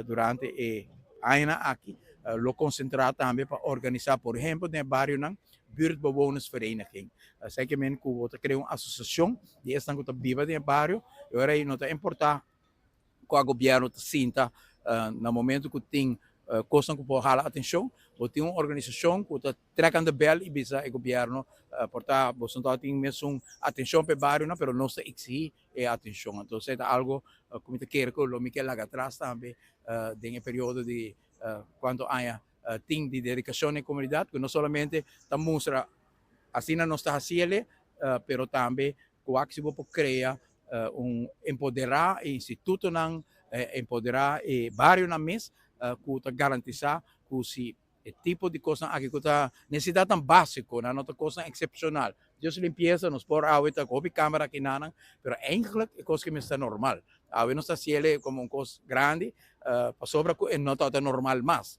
Durante e aña aki lo konsentrá tambe pa organisá, por ehèmpel, den barionan, buurtbewonersvereniging. Esei ke men ku bo ta krea un asosiashon di esnan ku ta biba den bario, i ora no ta importá kua gobièrnu ta sinta, na momento ku tin kos ku por hala atenshon, bo tin un organisashon ku ta trek aan de bel i bisa e gobièrnu, por ta bo no tin mesun atenshon pa e bario, pero nos ta eksigí e atenshon. Anto, ta algu ku mi ta kere ku lo mi ke laga atras tambe den e periodo di kuantu aña tin di dedikashon na komunidat, ku no solamente ta mustra asina nos ta hasié, pero tambe ku por krea un empoderá institutonan, empoderá e barionan mes, ku ta garantisá ku si e tipo di kos aki ku ta nesesidat tan básiko, no ta kos eksepshonal. Dus limpiesa, nos por awe ta ku kamera akinan, pero eigenlijk e kos ku ta normal. Awe nos ta hasié komo un kos grandi, pasobra ku no ta normal mas.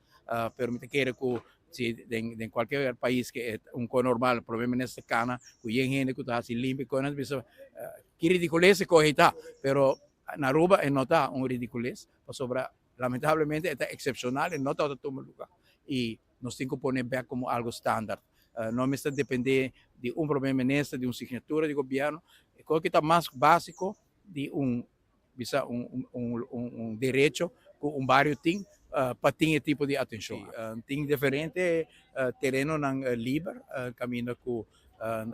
Pero mi ta kere ku si den kualke pais ku ta un kos normal, probablemente kana, ku hende ku ta asina limpi, ku no bisa ki ridikules ku ta, pero na Aruba no ta un ridikules, pasobra lamentablemente ta eksepshonal i no ta tuma lugá. I nos tin ku pone bèk komo algu standard. No mester dependé di un promé minister, di un signatura di gobièrnu, e kos ku ta mas básiko di un bisa un derecho ku un bario tin pa tin e tipo di atenshon. Tin diferente terenonan liber, kaminda ku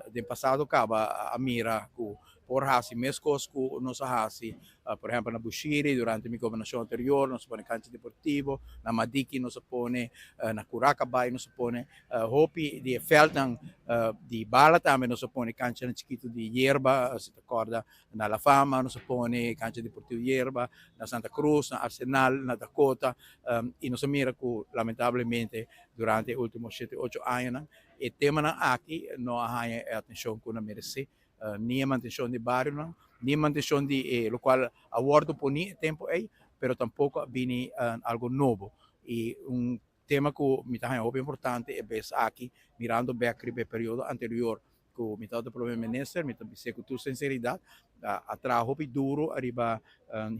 den pasado kaba a mira ku por hasi meskos ku nos a hasi, por ehèmpel, na Bushiri durante mi gobernashon anterior, nos a pone kancha deportivo, na Madiki nos a pone, na Curacabai nos a pone, hopi di veldnan di bala tambe nos a pone kancha chikitu di yerba, si ta kòrda. Na La Fama nos a pone kancha deportivo yerba, na Santa Cruz, na Arsenal, na Dakota, i nos a mira ku lamentablemente durante e último 7, 8 aña e temanan aki no a haña e atenshon ku nan meresé, ni e mantenshon di barionan, ni e mantenshon di lokual a wòrdu poní e tempu ei, pero tampoko a bini algu nobo. I un tema ku mi ta hopi importante e bes aki, mirando bèk riba e periodo anterior ku mi tabata promé minister, mi ta bisa ku tur sinseridat, a traha hopi duru ariba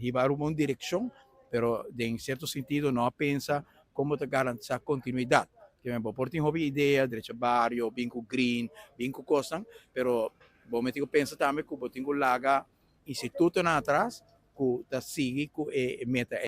hiba un direkshon, pero den sierto sentido no a pensa kon ta garantisá kontinuidat. Ke men por tin hopi idea, drecha bario, bin ku green, bin ku kosnan, pero bo mester pensa tambe ku bo tin ku laga institutonan atras ku ta sigui ku e meta.